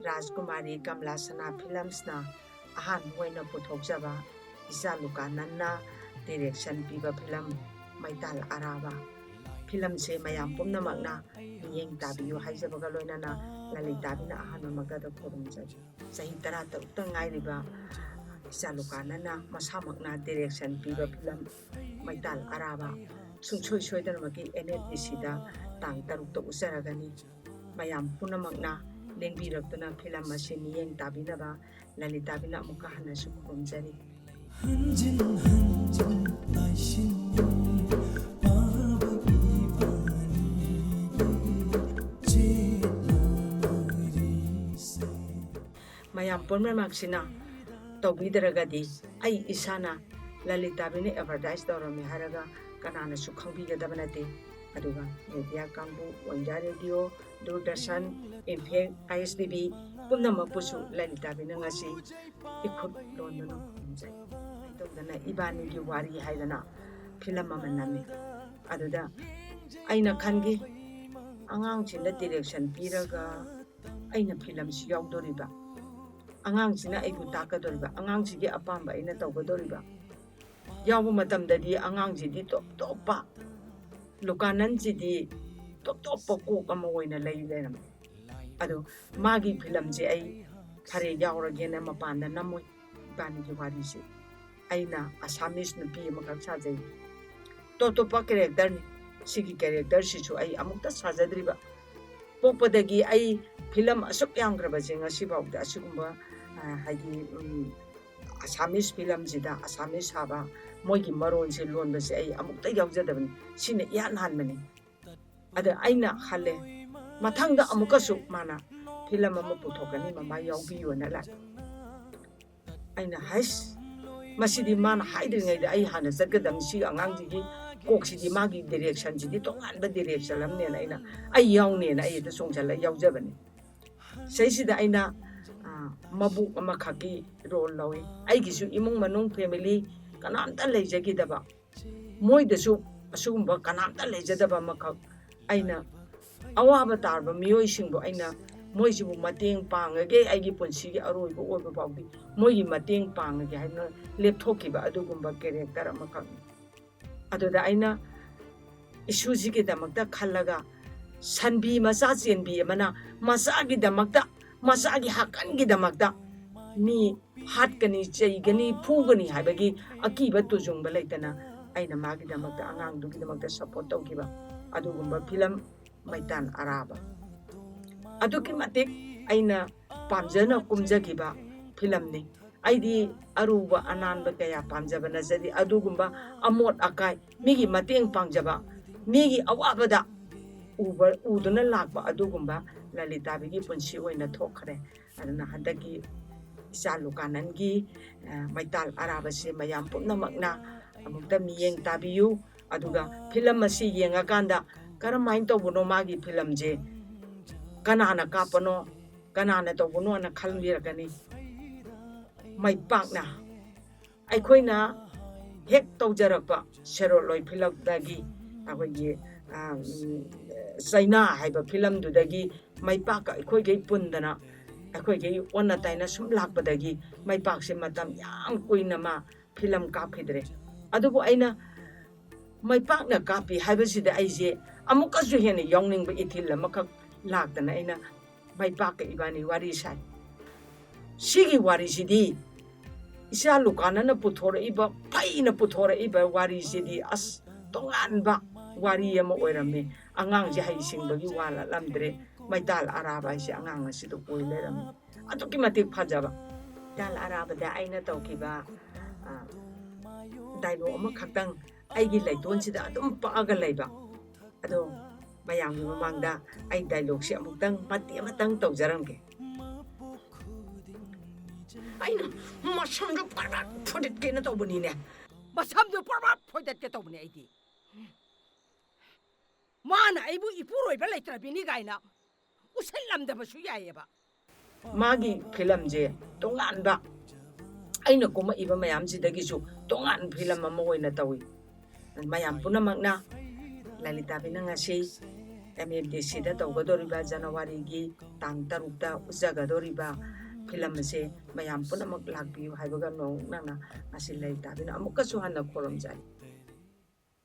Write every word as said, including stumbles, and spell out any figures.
ꯔꯥꯖꯀꯨꯃꯥꯔꯤ ꯀꯃꯂꯥꯁꯅꯥ ꯐꯤꯂꯝꯁꯅ ꯑꯍꯥꯟꯕ ꯑꯣꯏꯅ ꯄꯨꯊꯣꯛꯆꯕ ꯏꯆꯥ ꯂꯨꯀꯥꯅꯟꯅ ꯗꯤꯔꯦꯛꯁꯟ ꯄꯤꯕ ꯐꯤꯂꯝ ꯃꯩꯇꯥꯜ ꯑꯔꯥꯕ꯫ ꯐꯤꯂꯝꯁꯦ ꯃꯌꯥꯝ ꯄꯨꯝꯅꯃꯛꯅ ꯃꯤꯠꯌꯦꯡ ꯇꯥꯕꯤꯌꯨ ꯍꯥꯏꯖꯕꯒ ꯂꯣꯏꯅꯅ ꯂꯂꯤꯇꯥꯕꯤꯅ ꯑꯍꯥꯟꯕ ꯃꯛꯇꯗ ꯈꯨꯔꯨꯝꯖꯔꯤ꯫ ꯆꯍꯤ ꯇꯔꯥ ꯇꯔꯨꯛꯇ ꯉꯥꯏꯔꯤꯕ ꯏꯆꯥ ꯂꯨꯀꯥꯅꯟꯅ ꯃꯁꯥꯃꯛꯅ ꯗꯤꯔꯦꯛꯁꯟ ꯄꯤꯕ ꯐꯤꯂꯝ ꯃꯩꯇꯥꯜ ꯑꯔꯥꯕ ꯁꯨꯡꯁꯣꯏ ꯁꯣꯏꯗꯅꯃꯛꯀꯤ ꯑꯦꯟ ꯑꯦꯐ ꯗꯤ ꯁꯤꯗ ꯇꯥꯡ ꯇꯔꯨꯛꯇ ꯎꯠꯆꯔꯒꯅꯤ꯫ ꯃꯌꯥꯝ ꯄꯨꯝꯅꯃꯛꯅ ꯂꯦꯡꯕꯤꯔꯛꯇꯨꯅ ꯐꯤꯂꯝ ꯑꯁꯤ ꯃꯤꯠꯌꯦꯡ ꯇꯥꯕꯤꯅꯕ ꯂꯂꯤꯇꯥꯕꯤꯅ ꯑꯃꯨꯛꯀ ꯍꯟꯅꯁꯨ ꯈꯨꯔꯨꯝꯖꯔꯤ꯫ ꯍꯟꯖꯤꯟ ꯍꯟꯖꯤꯟ ꯇꯥꯏꯁꯤꯟꯅꯤ ꯄꯥꯕꯒꯤ ꯄꯥꯅꯤꯒꯤ ꯆꯦꯠꯅ ꯃꯔꯤꯁꯦ꯫ ꯃꯌꯥꯝ ꯄꯨꯝꯅꯃꯛꯁꯤꯅ ꯇꯧꯕꯤꯗ꯭ꯔꯒꯗꯤ ꯑꯩ ꯏꯁꯥꯅ ꯂꯂꯤꯇꯥꯕꯤꯅ ꯑꯦꯗꯚꯔꯇꯥꯏꯁ ꯇꯧꯔꯝꯃꯦ ꯍꯥꯏꯔꯒ ꯀꯅꯥꯅꯁꯨ ꯈꯪꯕꯤꯒꯗꯕ ꯅꯠꯇꯦ꯫ ꯑꯗꯨꯒ ꯃꯦꯗꯤꯌꯥ ꯀꯥꯡꯕꯨ, ꯑꯣꯟ ꯏꯟꯗꯤꯌꯥ ꯔꯦꯗꯤꯑꯣ, ꯗꯨꯔꯗꯔꯁꯟ, ꯏꯝꯐꯦꯛ, ꯑꯥꯏ ꯑꯦꯁ ꯇꯤ ꯚꯤ ꯄꯨꯝꯅꯃꯛꯄꯨꯁꯨ ꯂꯂꯤꯇꯥꯕꯤꯅ ꯉꯁꯤ ꯏꯈꯨꯠ ꯂꯣꯟꯗꯨꯅ ꯈꯨꯔꯨꯝꯖꯩ꯫ ꯇꯧꯗꯅ ꯏꯕꯥꯅꯤꯒꯤ ꯋꯥꯔꯤ ꯍꯥꯏꯗꯅ ꯐꯤꯂꯝ ꯑꯃ ꯅꯝꯃꯤ꯫ ꯑꯗꯨꯗ ꯑꯩꯅ ꯈꯟꯈꯤ, ꯑꯉꯥꯡꯁꯤꯡꯗ ꯗꯤꯔꯦꯛꯁꯟ ꯄꯤꯔꯒ ꯑꯩꯅ ꯐꯤꯂꯝꯁꯤ ꯌꯥꯎꯗꯣꯔꯤꯕ, ꯑꯉꯥꯡꯁꯤꯅ ꯑꯩꯕꯨ ꯇꯥꯛꯀꯗꯣꯔꯤꯕ, ꯑꯉꯥꯡꯁꯤꯒꯤ ꯑꯄꯥꯝꯕ ꯑꯩꯅ ꯇꯧꯒꯗꯣꯔꯤꯕ꯫ ꯌꯥꯎꯕ ꯃꯇꯝꯗꯗꯤ ꯑꯉꯥꯡꯁꯤꯗꯤ ꯇꯣꯞ ꯇꯣꯞꯄ, ꯂꯨꯀꯥꯅꯟꯁꯤꯗꯤ ꯇꯣꯞ ꯇꯣꯞꯄ ꯀꯣꯛ ꯑꯃ ꯑꯣꯏꯅ ꯂꯩ ꯂꯩꯔꯝꯃꯦ꯫ ꯑꯗꯣ ꯃꯥꯒꯤ ꯐꯤꯂꯝꯁꯦ ꯑꯩ ꯐꯔꯦ ꯌꯥꯎꯔꯒꯦꯅ ꯃꯄꯥꯟꯗ ꯅꯝꯃꯨꯏ꯫ ꯏꯕꯥꯅꯤꯒꯤ ꯋꯥꯔꯤꯁꯦ ꯑꯩꯅ ꯑꯁꯥꯃꯤꯁ ꯅꯨꯄꯤ ꯑꯃꯈꯛ ꯁꯥꯖꯩ꯫ ꯇꯣꯞ ꯇꯣꯞꯄ ꯀꯦꯔꯦꯛꯇꯔꯅꯤ꯫ ꯁꯤꯒꯤ ꯀꯦꯔꯦꯛꯇꯔꯁꯤꯁꯨ ꯑꯩ ꯑꯃꯨꯛꯇ ꯁꯥꯖꯗ꯭ꯔꯤꯕ꯫ ꯄꯣꯛꯄꯗꯒꯤ ꯑꯩ ꯐꯤꯂꯝ ꯑꯁꯨꯛ ꯌꯥꯝꯈ꯭ꯔꯕꯁꯦ ꯉꯁꯤꯐꯥꯎꯗ ꯑꯁꯤꯒꯨꯝꯕ, ꯑ, ꯍꯥꯏꯗꯤ, ꯎꯝ, ꯑꯁꯥꯃꯤꯁ ꯐꯤꯂꯝꯁꯤꯗ ꯑꯁꯥꯃꯤꯁ ꯁꯥꯕ, ꯃꯣꯏꯒꯤ ꯃꯔꯣꯟꯁꯦ ꯂꯣꯟꯕꯁꯦ ꯑꯩ ꯑꯃꯨꯛꯇ ꯌꯥꯎꯖꯗꯕꯅꯤ꯫ ꯁꯤꯅ ꯏꯍꯥꯟ ꯍꯥꯟꯕꯅꯤ꯫ ꯑꯗ ꯑꯩꯅ ꯈꯜꯂꯦ, ꯃꯊꯪꯗ ꯑꯃꯨꯛꯀꯁꯨ ꯃꯥꯅ ꯐꯤꯂꯝ ꯑꯃ ꯄꯨꯊꯣꯛꯀꯅꯤ, ꯃꯃꯥ ꯌꯥꯎꯕꯤꯌꯣꯅ ꯂꯥꯛꯑꯦ꯫ ꯑꯩꯅ, "ꯍꯩꯁ, ꯃꯁꯤꯗꯤ ꯃꯥꯅ ꯍꯥꯏꯗ꯭ꯔꯤꯉꯩꯗ ꯑꯩ ꯍꯥꯟꯅ ꯆꯠꯀꯗꯕꯅꯤ꯫ ꯁꯤ ꯑꯉꯥꯡꯁꯤꯒꯤ ꯀꯣꯛꯁꯤꯗꯤ, ꯃꯥꯒꯤ ꯗꯤꯔꯦꯛꯁꯟꯁꯤꯗꯤ ꯇꯣꯉꯥꯟꯕ ꯗꯤꯔꯦꯛꯁꯟ ꯑꯃꯅꯦꯅ ꯑꯩꯅ, ꯑꯩ ꯌꯥꯎꯅꯦꯅ ꯑꯩ ꯍꯦꯛꯇ ꯆꯣꯡꯁꯤꯜꯂ ꯌꯥꯎꯖꯕꯅꯤ"꯫ ꯁꯤꯗꯩꯁꯤꯗ ꯑꯩꯅ, ꯑ, ꯃꯕꯣꯛ ꯑꯃꯈꯛꯀꯤ ꯔꯣꯜ ꯂꯧꯏ꯫ ꯑꯩꯒꯤꯁꯨ ꯏꯃꯨꯡ ꯃꯅꯨꯡ, ꯐꯦꯃꯤꯂꯤ ꯀꯅꯥꯝꯇ ꯂꯩꯖꯈꯤꯗꯕ, ꯃꯣꯏꯗꯁꯨ ꯑꯁꯤꯒꯨꯝꯕ ꯀꯅꯥꯝꯇ ꯂꯩꯖꯗꯕ ꯑꯃꯈꯛ, ꯑꯩꯅ ꯑꯋꯥꯕ ꯇꯥꯔꯕ ꯃꯤꯑꯣꯏꯁꯤꯡꯕꯨ ꯑꯩꯅ ꯃꯣꯏꯁꯤꯕꯨ ꯃꯇꯦꯡ ꯄꯥꯡꯉꯒꯦ, ꯑꯩꯒꯤ ꯄꯨꯟꯁꯤꯒꯤ ꯑꯔꯣꯏꯕ ꯑꯣꯏꯕ ꯐꯥꯎꯗꯤ ꯃꯣꯏꯒꯤ ꯃꯇꯦꯡ ꯄꯥꯡꯉꯒꯦ ꯍꯥꯏꯅ ꯂꯦꯞꯊꯣꯛꯈꯤꯕ ꯑꯗꯨꯒꯨꯝꯕ ꯀꯦꯔꯦꯛꯇꯔ ꯑꯃꯈꯛꯅꯤ꯫ ꯑꯗꯨꯗ ꯑꯩꯅ ꯏꯁꯨꯁꯤꯒꯤꯗꯃꯛꯇ ꯈꯜꯂꯒ, ꯁꯟꯕꯤ ꯃꯆꯥ ꯆꯦꯟꯕꯤ ꯑꯃꯅ ꯃꯆꯥꯒꯤꯗꯃꯛꯇ, ꯃꯆꯥꯒꯤ ꯍꯛꯀꯟꯒꯤꯗꯃꯛꯇ ꯃꯤ ꯍꯥꯠꯀꯅꯤ, ꯆꯩꯒꯅꯤ, ꯐꯨꯒꯅꯤ ꯍꯥꯏꯕꯒꯤ ꯑꯀꯤꯕ ꯇꯨꯖꯨꯡꯕ ꯂꯩꯇꯅ ꯑꯩꯅ ꯃꯥꯒꯤꯗꯃꯛꯇ, ꯑꯉꯥꯡꯗꯨꯒꯤꯗꯃꯛꯇ ꯁꯞꯄꯣꯔꯠ ꯇꯧꯈꯤꯕ ꯑꯗꯨꯒꯨꯝꯕ ꯐꯤꯂꯝ ꯃꯩꯇꯥꯟ ꯑꯔꯥꯕ꯫ ꯑꯗꯨꯛꯀꯤ ꯃꯇꯤꯛ ꯑꯩꯅ ꯄꯥꯝꯖꯅ ꯀꯨꯝꯖꯈꯤꯕ ꯐꯤꯂꯝꯅꯤ꯫ ꯑꯩꯗꯤ ꯑꯔꯨꯕ ꯑꯅꯥꯟꯕ ꯀꯌꯥ ꯄꯥꯝꯖꯕ ꯅꯠꯆꯗꯦ꯫ ꯑꯗꯨꯒꯨꯝꯕ ꯑꯃꯣꯠ ꯑꯀꯥꯏ, ꯃꯤꯒꯤ ꯃꯇꯦꯡ ꯄꯥꯡꯖꯕ, ꯃꯤꯒꯤ ꯑꯋꯥꯕꯗ ꯎꯕ, ꯎꯗꯨꯅ ꯂꯥꯛꯄ ꯑꯗꯨꯒꯨꯝꯕ ꯂꯂꯤꯇꯥꯕꯤꯒꯤ ꯄꯨꯟꯁꯤ ꯑꯣꯏꯅ ꯊꯣꯛꯈ꯭ꯔꯦ꯫ ꯑꯗꯨꯅ ꯍꯟꯗꯛꯀꯤ ꯏꯆꯥ ꯂꯨꯀꯥꯅꯟꯒꯤ, ꯑ, ꯃꯩꯇꯥꯜ ꯑꯔꯥꯕꯁꯦ ꯃꯌꯥꯝ ꯄꯨꯝꯅꯃꯛꯅ ꯑꯃꯨꯛꯇ ꯃꯤꯠꯌꯦꯡ ꯇꯥꯕꯤꯌꯨ꯫ ꯑꯗꯨꯒ ꯐꯤꯂꯝ ꯑꯁꯤ ꯌꯦꯡꯉꯀꯥꯟꯗ ꯀꯔꯝꯍꯥꯏꯅ ꯇꯧꯕꯅꯣ ꯃꯥꯒꯤ ꯐꯤꯂꯝꯁꯦ, ꯀꯅꯥꯅ ꯀꯥꯞꯄꯅꯣ, ꯀꯅꯥꯅ ꯇꯧꯕꯅꯣꯅ ꯈꯟꯕꯤꯔꯛꯀꯅꯤ꯫ ꯃꯥꯏ ꯄꯥꯛꯅ ꯑꯩꯈꯣꯏꯅ ꯍꯦꯛ ꯇꯧꯖꯔꯛꯄ ꯁꯦꯔꯣꯠꯂꯣꯏ ꯐꯤꯂꯝꯗꯒꯤ, ꯑꯩꯈꯣꯏꯒꯤ, ꯑ, ꯎꯝ, ꯆꯩꯅꯥ ꯍꯥꯏꯕ ꯐꯤꯂꯝꯗꯨꯗꯒꯤ ꯃꯥꯏ ꯄꯥꯛꯀ ꯑꯩꯈꯣꯏꯈꯩ ꯄꯨꯟꯗꯅ, ꯑꯩꯈꯣꯏꯈꯩ ꯑꯣꯟꯅ ꯇꯩꯅ ꯁꯨꯝ ꯂꯥꯛꯄꯗꯒꯤ ꯃꯥꯏ ꯄꯥꯛꯁꯦ ꯃꯇꯝ ꯌꯥꯝ ꯀꯨꯏꯅ ꯃꯥ ꯐꯤꯂꯝ ꯀꯥꯞꯈꯤꯗ꯭ꯔꯦ꯫ ꯑꯗꯨꯕꯨ ꯑꯩꯅ ꯃꯥꯏ ꯄꯥꯛꯅ ꯀꯥꯞꯄꯤ ꯍꯥꯏꯕꯁꯤꯗ ꯑꯩꯁꯦ ꯑꯃꯨꯛꯀꯁꯨ ꯍꯦꯟꯅ ꯌꯥꯎꯅꯤꯡꯕ ꯏꯊꯤꯜ ꯑꯃꯈꯛ ꯂꯥꯛꯇꯅ ꯑꯩꯅ ꯃꯥꯏ ꯄꯥꯛꯀ ꯏꯕꯥꯅꯤ ꯋꯥꯔꯤ ꯁꯥꯏ꯫ ꯁꯤꯒꯤ ꯋꯥꯔꯤꯁꯤꯗꯤ ꯏꯆꯥ ꯂꯨꯀꯥꯅꯅ ꯄꯨꯊꯣꯔꯛꯏꯕ, ꯐꯩꯅ ꯄꯨꯊꯣꯔꯛꯏꯕ ꯋꯥꯔꯤꯁꯤꯗꯤ ꯑꯁ ꯇꯣꯉꯥꯟꯕ ꯋꯥꯔꯤ ꯑꯃ ꯑꯣꯏꯔꯝꯃꯦ꯫ ꯑꯉꯥꯡꯁꯦ ꯍꯩꯁꯤꯡꯕꯒꯤ ꯋꯥ ꯅꯠꯂꯝꯗ꯭ꯔꯦ꯫ ꯃꯩꯇꯥꯜ ꯑꯔꯥꯕ ꯍꯥꯏꯁꯦ ꯑꯉꯥꯡ ꯑꯁꯤꯗ ꯑꯣꯏ ꯂꯩꯔꯝꯃꯦ꯫ ꯑꯗꯨꯛꯀꯤ ꯃꯇꯤꯛ ꯐꯖꯕ꯫ ꯃꯩꯇꯥꯜ ꯑꯔꯥꯕꯗ ꯑꯩꯅ ꯇꯧꯈꯤꯕ, ꯑ, ꯗꯥꯏꯂꯣꯛ ꯑꯃꯈꯛꯇꯪ ꯑꯩꯒꯤ ꯂꯩꯇꯣꯟꯁꯤꯗ ꯑꯗꯨꯝ ꯄꯛꯑꯒ ꯂꯩꯕ꯫ ꯑꯗꯣ ꯃꯌꯥꯝꯒꯤ ꯃꯃꯥꯡꯗ ꯑꯩ ꯗꯥꯏꯂꯣꯛꯁꯦ ꯑꯃꯨꯛꯇꯪ ꯃꯇꯦꯛ ꯑꯃꯇꯪ ꯇꯧꯖꯔꯝꯒꯦ꯫ ꯑꯩꯅ ꯃꯁꯝꯗꯣ ꯄꯔꯕꯠ ꯐꯣꯏꯗꯠꯀꯦꯅ ꯇꯧꯕꯅꯤꯅꯦ꯫ ꯃꯁꯝꯗꯣ ꯄꯔꯕꯠ ꯐꯣꯏꯗꯠꯀꯦ ꯇꯧꯕꯅꯦ ꯑꯩꯗꯤ꯫ ꯃꯥꯅ ꯑꯩꯕꯨ ꯏꯄꯨꯔꯣꯏꯕ ꯂꯩꯇ꯭ꯔꯕꯤꯅꯤ ꯀꯥꯏꯅ ꯎꯁꯤꯠꯂꯝꯗꯕꯁꯨ ꯌꯥꯏꯌꯦꯕ꯫ ꯃꯥꯒꯤ ꯐꯤꯂꯝꯁꯦ ꯇꯣꯉꯥꯟꯕ, ꯑꯩꯅ ꯀꯨꯝꯃꯛꯏꯕ ꯃꯌꯥꯝꯁꯤꯗꯒꯤꯁꯨ ꯇꯣꯉꯥꯟꯕ ꯐꯤꯂꯝ ꯑꯃ ꯑꯣꯏꯅ ꯇꯧꯏ꯫ ꯃꯌꯥꯝ ꯄꯨꯝꯅꯃꯛꯅ ꯂꯂꯤꯇꯥꯕꯤꯅ ꯉꯁꯤ ꯑꯦꯝ ꯑꯦꯐ ꯗꯤ ꯁꯤꯗ ꯇꯧꯒꯗꯧꯔꯤꯕ ꯖꯅꯋꯥꯔꯤꯒꯤ ꯇꯥꯡ ꯇꯔꯨꯛꯇ ꯎꯠꯆꯒꯗꯧꯔꯤꯕ ꯐꯤꯂꯝ ꯑꯁꯦ ꯃꯌꯥꯝ ꯄꯨꯝꯅꯃꯛ ꯂꯥꯛꯄꯤꯌꯨ ꯍꯥꯏꯕꯒ ꯅꯣꯡ ꯅꯪꯅ ꯉꯁꯤ ꯂꯩ ꯇꯥꯕꯤꯅ ꯑꯃꯨꯛꯀꯁꯨ ꯍꯟꯅ ꯈꯨꯔꯨꯝꯖꯔꯤ꯫